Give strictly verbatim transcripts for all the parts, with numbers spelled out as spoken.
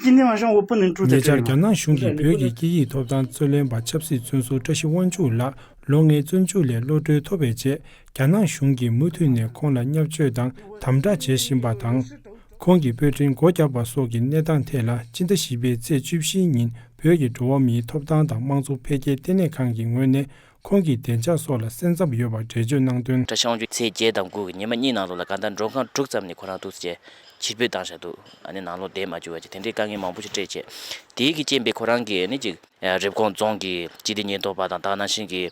今天晚上我不能住在这里吗？ ཉེ་ཆར་རྒྱ་ནག་གཞུང་གིས་བོད་ཀྱི་སྐད་ཡིག་ཐོབ་ཐང་རྩོད་ལེན་པ་ཆབ་སྲིད་བཙོན་ཟུར་བཀྲ་ཤིས་དབང་ཕྱུག་ལགས་ལོ་ལྔའི་བཙོན་འཇུག་ལས་གློད་གྲོལ་ཐོབ་པའི་རྗེས། རྒྱ་ནག་གཞུང་གིས་མུ་མཐུད་ནས་ཁོང་ལ་བརྙས་བཅོས་དང་དམ་དྲག་བྱེད་བཞིན་པ་དང་། ཁོང་གི་པོད་འཕྲིན་སྒོ་བརྒྱབ་པ་སོགས་ཀྱི་གནས་སྟངས་ཐད་ལ། སྤྱི་ཟླ་བཞི་པའི་ཚེས་བཅུ་བཞིའི་ཉིན་བོད་ཀྱི་འགྲོ་བ་མིའི་ཐོབ་ཐང་དང་དམངས་གཙོ་འཕེལ་རྒྱས་ལྟེ་གནས་ཁང་གི་ངོས་ནས། ཁོང་གི་བདེ་འཇགས་སོགས་ལ་སེམས་འཚབ་ཡོད་པར་འགྲེལ་བརྗོད་གནང་དོན། བཀྲ་ཤིས་དབང་ཕྱུག་ཚེས་བརྒྱད་དང་དགུ་གི་ཉི་མ་གཉིས་ནང་ལོགས་ལ་གང་ལྟར་མགྲོན་ཁང་དྲུག་ཙམ་ནས་ཁོ་རང་འདུག་སེ་ཕྱིར་འབུད་བཏང་བཞག་འདུག་ཨ་ནི་ནང་ལོགས་བསྡད་མ་བཅུག་པ་བྱས། དེ་འདྲའི་དཀའ་ངལ་མང་པོ་ཞིག་འཕྲད་བྱས། དེའི་གི་རྐྱེན་པས་ཁོ་རང་གིས་ཨ་ནི་ཅིག་རེབ་གོང་རྫོང་གི་སྤྱི་བདེ་ཉེན་རྟོག་པ་དང་། དེ་ནང་བཞིན་གྱི་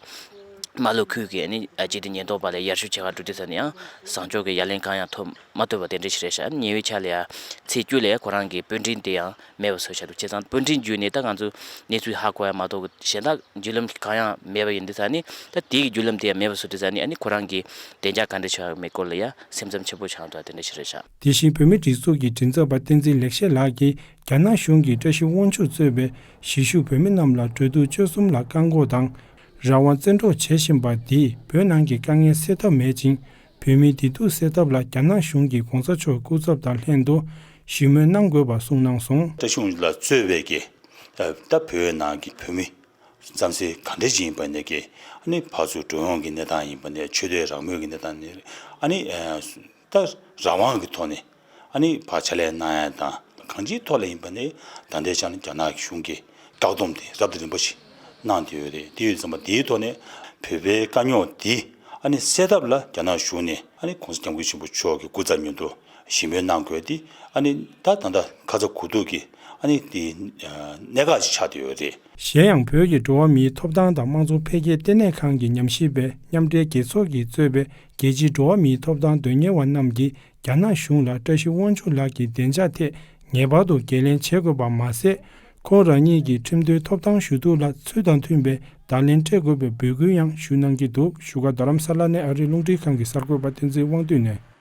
རྨ་ལྷོ་ཁུལ་གྱི་ཨ་ནི་སྤྱི་བདེ་ཉེན་རྟོག་པ་ལ་ཡར་ཞུ་བྱེད་གར་འགྲོ་དུས་ཙམ་ནས་ཡང་བཟང་ཕྱོགས་ཀྱི་ཡ་ལན་གང་ཡང་ཐོབ་མ་ཐུབ་པ་དེ་འདྲ་ཞིག་རེད་ཤག་ཉེ་བའི་ཆར་ལ་ཡང་ཚེས་བཅུ་ལ་ཁོ་རང་གི་པོད་འཕྲིན་དེ་ཡང་མེད་པ་བཟོས་བཞག་འདུག་བྱས་ཙང་པོད་འཕྲིན་བརྒྱུད་ནས་ད་ང་ཚོ་གནས་ཚུལ་ཧ་གོ་ཡ་མ་གཏོགས་གཞན་དག་བརྒྱུད་ལམ་གང་ཡང་མེད་པ་ཡིན་དུས་ཙང་ནི། ད་དེའི་བརྒྱུད་ལམ་དེ་ཡང་མེད་པ་བཟོས་དུས་ཙང་ནི། ཨ་ནི་ཁོ་རང་གི་བདེ་འཇགས་ག་འདྲ་ཆགས་ཡོད་མེད་སྐོར་ལ་ཡང་སེམས་འཚབ་ཆེན་པོ་ཆགས་འདུག་དེ་འདྲ་ཞིག་རེད་ཤག་དེ་བཞིན་བོད་མིའི་སྒྲིག་འཛུགས་ཀྱི་མགྲིན་ཚབ་པ་བསྟན་འཛིན་ལེགས་བཤད་ལགས་ཀྱིས་རྒྱ་ནག་གཞུང་གིས་བཀྲ་ཤིས་དབང་ཕྱུག་གཙོས་པའི་གཞིས་བཞུགས་བོད་མི་རྣམས་ལ་འགྲོ་འདུག་སྤྱོད་གསུམ་ལ་བཀག་འགོག་དང་། རང་དབང་བཙན་འཕྲོག་བྱེད་བཞིན་པ་འདིས་བོད་ནང་གི་དཀའ་ངལ་སེལ་ཐབས་མེད་ཅིང་། བོད་མིའི་བདེ་སྡུག་སེལ་ཐབས་ལ་རྒྱ་ནག་གཞུང་གིས་གོང་ས་མཆོག་སྐུ་ཚབ་དང་ལྷན་དུ་ཞི་མོལ་གནང་དགོས་པ་གསུངས་གནང་སོང་། བཀྲ་ཤིས་དབང་ཕྱུག་ལགས་གཙོས་པའི་གི་ད་བོད་ནང་གི་བོད་མི་རྩ་འཛིན་ག་འདྲ་ཅིག་ཡིན་པ་ནས་ཀྱི། ཨ་ནི་ཕར་ཚུར་འགྲོ་ཡོང་གི་གནས་སྟངས་ཡིན་པ་ནས། ཆོས་དད་རང་མོས་ཀྱི་གནས་སྟངས་ནས། ཨ་ནི་ད་རང་དབང་གི་ཐོག་ནས་ཨ་ནི་ཕར་ཕྱག་ལས་གནང་ཡ་དང་། གང་ཅིའི་ཐོག་ལ་ཡིན་པ་ནས་ད་ལྟའི་ཆ་ནས་རྒྱ་ནག་གཞུང་གིས་བཀག་སྡོམ་དེ་རབ་དང་རིམ་པ་ཞིག་གནང་བསྡད་ཡོད་རེད། དེ་ཡོད་ཙང་མ་དེའི་ཐོག་ནས་བོད་པའི་དཀའ་རྙོག་དེ་ཨ་ནི་སེལ་ཐབས་ལ་རྒྱ་ནག་གཞུང་ནས་ཨ་ནི་གོང་ས་སྐྱབས་མགོན་ཆེན་པོ་མཆོག་གི་སྐུ་ཚབ་མཉམ་དུ་ཞི་མོལ་གནང་དགོས་དེ། ཨ་ནི་ད་ད་ལྟ་ཁ་ཚ་དགོས་གཏུགས་ཀྱི་ཨ་ནི་དེ་གནད་འགག་ཅིག་ཆགས་བསྡད་ཡོད་རེད། གཞན་ཡང་བོད་ཀྱི་འགྲོ་བ་མིའི་ཐོབ་ཐང་དང་དམངས་གཙོ་འཕེལ་རྒྱས་ལྟེ་གནས་ཁང་གི་ཉམས་ཞིབ་པས་མཉམ་འབྲེལ་རྒྱལ་ཚོགས་ཀྱིས་གཙོས་པའི་རྒྱལ་སྤྱིའི་འགྲོ་བ་མིའི་ཐོབ་ཐང་དོན་གཉེར་བ་རྣམས་ཀྱིས་རྒྱ་ནག་གཞུང་ལ་བཀྲ་ཤིས་དབང་ཕྱུག་ལགས་ཀྱི་བདེ་འཇགས་ཐད་ངེས་པར་དུ་འགན་ལེན་བྱེད་དགོས་པ་མ་ཟད། ཁོང་རང་ཉིད་ཀྱི་ཁྲིམས་མཐུན་ཐོབ་ཐང་ཞུ་གཏུག་ལ་ཚུལ་དང་མཐུན་པའི་བརྡ་ལན་སྤྲད་དགོས་པའི་འབོད་སྐུལ་ཡང་ཞུ་གནང་གི་འདུག་བཞུགས་སྒར་རྡ་རམ་ས་ལ་ནས་ཨ་རིའི་རླུང་འཕྲིན་ཁང་གི་གསར་འགོད་པ་བསྟན་འཛིན་དབང་འདུས་ནས།